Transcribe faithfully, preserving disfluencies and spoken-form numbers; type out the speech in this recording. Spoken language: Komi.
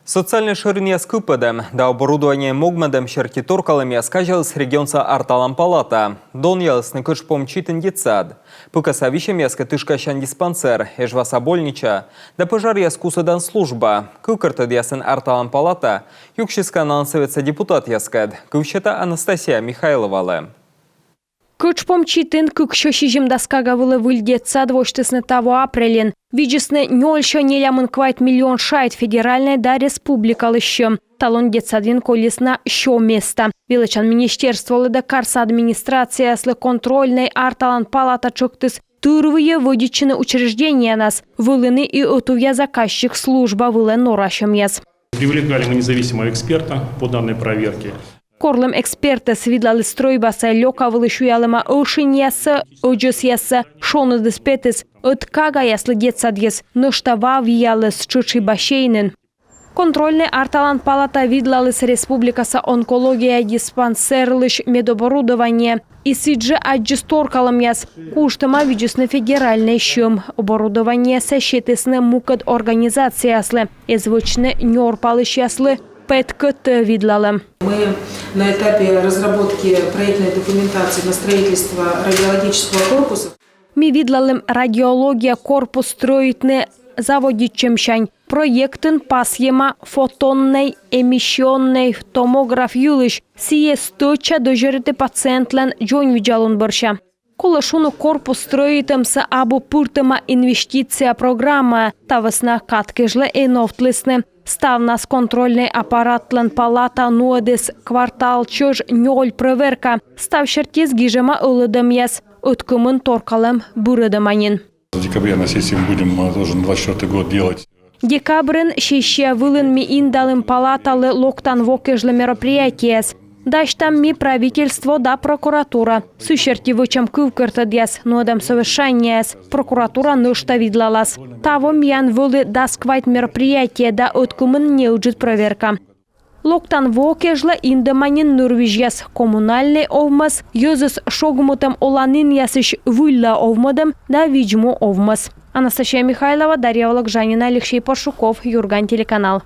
Социальнӧй шӧринъяс кыпӧдӧм да оборудование могмӧдӧм серти торкалӧмъяс казяліс регионса арталан палата. Донъялісны Кӧджпом Читын детсад. Пыкӧса висьӧмъяс кӧ тышкасян диспансер, Эжваса больнича да пӧжаръяс кусӧдан служба. Кывкӧртӧдъясын арталан палата юксис налӧн сӧветса депутатъяскӧд. Кыв сета Анастасия Михайловалы. Кӧджпом Читын кыксё сизимдас кага вылӧ выль детсад восьтісны таво апрельын. Видзисны нёльсё нелямын квайт миллион шайт федеральнӧй да республикалысь сьӧм. Талун детсадйын колис на сё места. Велӧдчан министерстволы да карса администрацияяслы контрольнӧй арталан палата тшӧктіс тырвыйӧ вӧдитчыны учреждениянас. Вӧліны и ӧтувъя заказчик служба вылӧ норасьӧмъяс. Привлекали мы независимого эксперта по данной проверке. Корлім экспертӧс видлаліс стрӧйбасӧ, лёка вылысь уялӧма ӧшиньяссӧ, ӧдзӧсъяссӧ, шоныдыс петіс, ӧд кагаяслы детсадйыс нӧшта ва вияліс тшӧтш и бассейнын. Контрольнӧй арталан палата видлаліс республикаса онкология диспансерлысь медоборудование. И сідзжӧ аддзис торкалӧмъяс. Куштӧма видзисны федеральнӧй сьӧм. Оборудованиесӧ сетісны мукӧд организацияяслы. Эз вӧчны нёрпалысьяслы петкӧд видлалӧм. Мы на этапе разработки проектной документации на строительство радиологического корпуса. Ми видлалім радиология корпус стрӧитны заводитчӧмсянь. Проектын пасйӧма фотоннӧй эмиссионнӧй томограф йылысь. Сійӧ стӧча дӧзьӧритӧ пациентлӧн дзоньвидзалун бӧрся. Колӧ шуны, корпус стрӧитӧмсӧ абу пыртӧма инвестиция программаӧ. Та вӧсна кад кежлӧ эновтлісны. Ставнас контрольнӧй аппаратлӧн палата нуӧдіс квартал чӧж нёль прӧверка. Став сертиыс гижӧма ӧлӧдӧмъяс. Ӧткымын торкалӧм бырӧдӧма нин. В декабре на сессии мы будем э, должен двадцать четвёртый год делать. Декабрын сессия вылын ми индалім палаталы локтан во кежлӧ мероприятиеяс. Дасьтам ми правительство да прокуратура. Сы серти вӧчам кывкӧртӧдъяс, нуӧдам совещаниеяс. Прокуратура нӧшта видлалас. Таво миян вӧлі дас квайт мероприятие да ӧткымын неыджыд прӧверка. Локтан во кежлӧ индӧма нин нырвизьяс: коммунальнӧй овмӧс, йӧзӧс шогмытӧм оланінъясысь выльлаӧ овмӧдӧм да видз-му овмӧс. Анастасия Михайлова, Дарья Вологжанина, Алексей Паршуков, Юрган телеканал.